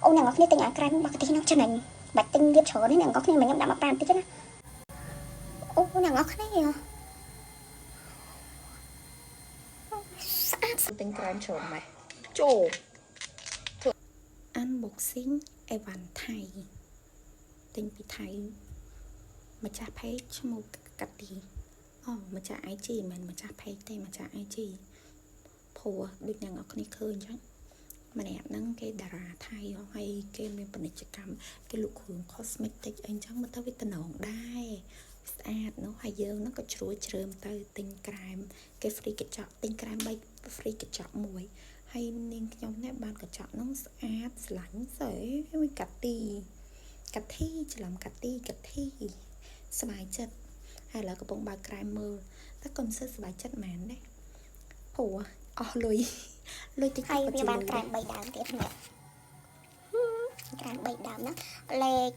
អូអ្នកនរគ្នាទិញអាក្រែមរបស់កាទីនោះចំណេញបាច់ទិញរៀបច្រើនទេអ្នកនរគ្នាមកខ្ញុំដាក់មក5តិចណាអូអ្នកនរគ្នាស្អាត ទិញក្រែមច្រើនម៉េះចូល unboxing អីវ៉ាន់ថៃទិញពីថៃម្ចាស់ page ឈ្មោះកាទីអូម្ចាស់ IG មិនមែនម្ចាស់ page ទេម្ចាស់ IG ព្រោះដូចអ្នកនរគ្នាឃើញអញ្ចឹងម្នាក់ហ្នឹងគេតារាថៃហ៎ហើយគេមានពាណិជ្ជកម្មគេលក់គ្រឿង cosmetic អីអញ្ចឹងមើលទៅវាតំណងដែរស្អាតនោះហើយយើងហ្នឹងក៏ជ្រួយជ្រើមទៅទិញក្រែមគេ free កញ្ចក់ទិញក្រែម3 free កញ្ចក់មួយហើយនាងខ្ញុំនេះបានកញ្ចក់ហ្នឹងស្អាតស្រឡាញ់ស្អីមួយកាទីកាធីច្រឡំកាទីកាធីសប្បាយចិត្តហើយឥឡូវកំពុងបើកក្រែមមើលតែកុំសូវសប្បាយចិត្តហ្មងដែរព្រោះអស់លុយលុយតិច ហើយ ក៏ វាបាន ជាលុយដែរ ក្រែម3ដើមទៀតនេះក្រែម3ដើមហ្នឹងលេខ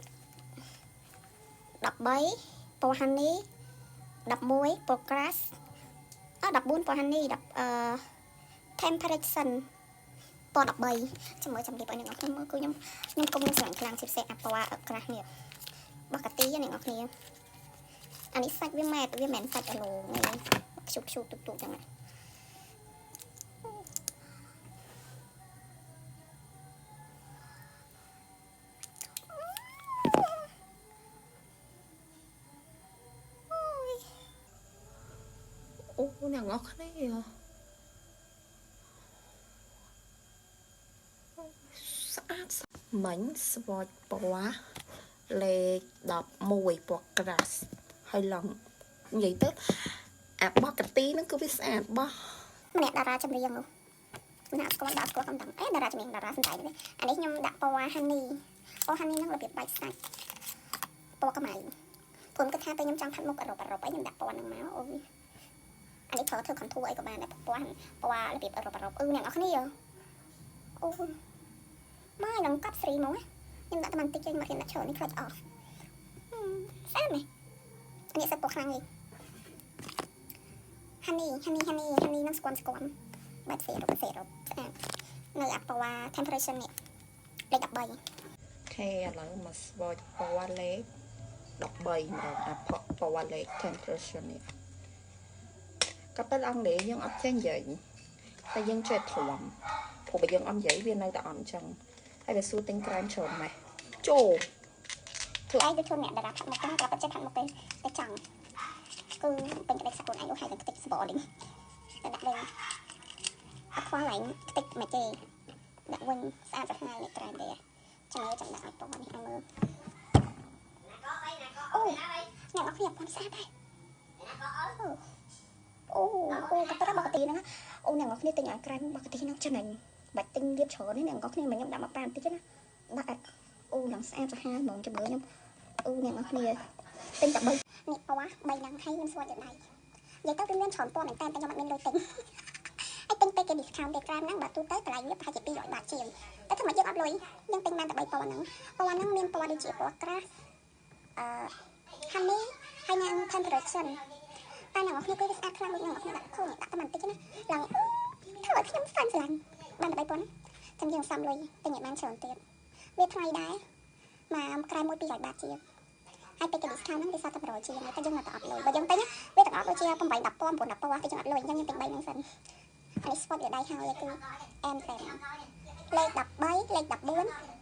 13ពណ៌ honey 11ពណ៌ grass អ14ពណ៌ honey 10អឺ temperature ពណ៌13ចាំមើលចាំរៀបឲ្យអ្នកនរគ្នាមើលគឺខ្ញុំខ្ញុំគុំខ្ញុំស្រឡាញ់ខ្លាំងជាពិសេសអាពណ៌ grass នេះរបស់កាទីអ្នកនរគ្នាអានេះសាច់វាម៉ែតវាមិនមែនសាច់អាឡូងទេខ្ជុបខ្ជុបទុកទុកចឹងណា អូអ្នកនរគ្នាស្អាតមិញស្វចពណ៌លេខ11ពណ៌ grass ហើយឡងនិយាយទៅអាបោះកាទីហ្នឹងគឺវាស្អាតបោះ ម្នាក់តារាចម្រៀងនោះម្នាក់អត់ស្គាល់ដល់ស្គាល់កំតាំងអេតារាចម្រៀងតារាសំដែងនេះអានេះខ្ញុំដាក់ពណ៌ honey ពណ៌ honey ហ្នឹងរបៀបបែកសាច់ពណ៌ខ្មៅព្រោះគិតថាពេលខ្ញុំចង់ផាត់មុខអឺរ៉ុបអឺរ៉ុបអីខ្ញុំដាក់ពណ៌ហ្នឹងមកអូយអានេះប្រើធ្វើ contour អីក៏បានដែរពណ៌ពណ៌របៀបអឺរ៉ុបអឺរ៉ុបអឺអ្នកនរគ្នាអូម៉ែនឹងកប់ស្រីហ្មងខ្ញុំដាក់តែបន្តិចចេញមករៀនដាក់ច្រើននេះខ្លាចអស់ស្អាតនេះនេះសិតពណ៌ខ្លាំងឯង honey honey honey honey នឹងស្គាំស្គាំបែបសេរុបសេរុបស្អាតនៅអាពណ៌ temperature នេះលេខ13 អូខេឥឡូវមកស្វចពណ៌លេខ13ម្ដងអាពណ៌លេខ temperature នេះក៏ពេលអង់គ្លេសយើងអត់ចេះនិយាយតែយើងចេះធំព្រោះបើយើងអត់និយាយវានៅតែអត់អញ្ចឹងហើយវាសួរទិញក្រែមច្រើនម៉េះចូល ធ្វើឯងទៅធ្វើអ្នកតារាផាត់មុខហ្នឹងក៏ពិតចេះផាត់មុខទេតែចង់គឺពេញក្តីសក្ខ្លួនឯងអូហើយតែខ្ទេចសបនេះតែដាក់វិញអត់ខ្វល់ឯងខ្ទេចមិនទេដាក់វិញស្អាតសាហាវនេះក្រែមទេចាំមើលចាំដាក់ឲ្យពណ៌នេះឲ្យមើលអូអ្នកនរគ្នាពណ៌ស្អាតដែរអូអូក៏ពិតរបស់កាទីហ្នឹងអូអ្នកនរគ្នាទិញអាក្រែមរបស់កាទីហ្នឹងចំណេញបាច់ទិញរៀបច្រើនទេអ្នកនរគ្នាមកខ្ញុំដាក់មក5តិចណាដាក់អូឡើងស្អាតសាហាវហ្មងចាំមើលខ្ញុំអូអ្នកនរគ្នាទិញតែ3នេះពណ៌3ហ្នឹងហើយខ្ញុំស្វាត់យកដៃនិយាយទៅវាមានច្រើនពណ៌មែនតើតែខ្ញុំអត់មានលុយទិញហើយទិញពេលគេ discount ពេលក្រែមហ្នឹងបើទូទៅតម្លៃវាប្រហែលជា200បាតជាងតែធ្វើមកយើងអត់លុយយើងទិញបានតែ3ពណ៌ហ្នឹងពណ៌ហ្នឹងមានពណ៌ដូចជាពណ៌ grass អឺ honey ហើយនិង temperature តែអ្នកនរគ្នាគឺវាស្អាតខ្លាំងដូចអ្នកនរគ្នាដាក់ឃើញដាក់តែបន្តិចណាឡើងធ្វើឲ្យខ្ញុំស្លាញ់ស្រឡាញ់បានតែ3ពណ៌ចាំយើងសំលុយទិញឲ្យបានច្រើនទៀតវាថ្លៃដែរមកក្រែមមួយ200បាតជាងហើយពេលគេ discount ហ្នឹងវាសល់តែ100ជាងតែយើងនៅតែអត់លុយបើយើងទិញវាទាំងអស់ដូចជា8 10ពាន់9 10ពាន់តែយើងអត់លុយអញ្ចឹងយើងទិញ3ហ្នឹងសិនអានេះ spot វាដៃហើយគឺអែមតែលេខ13លេខ14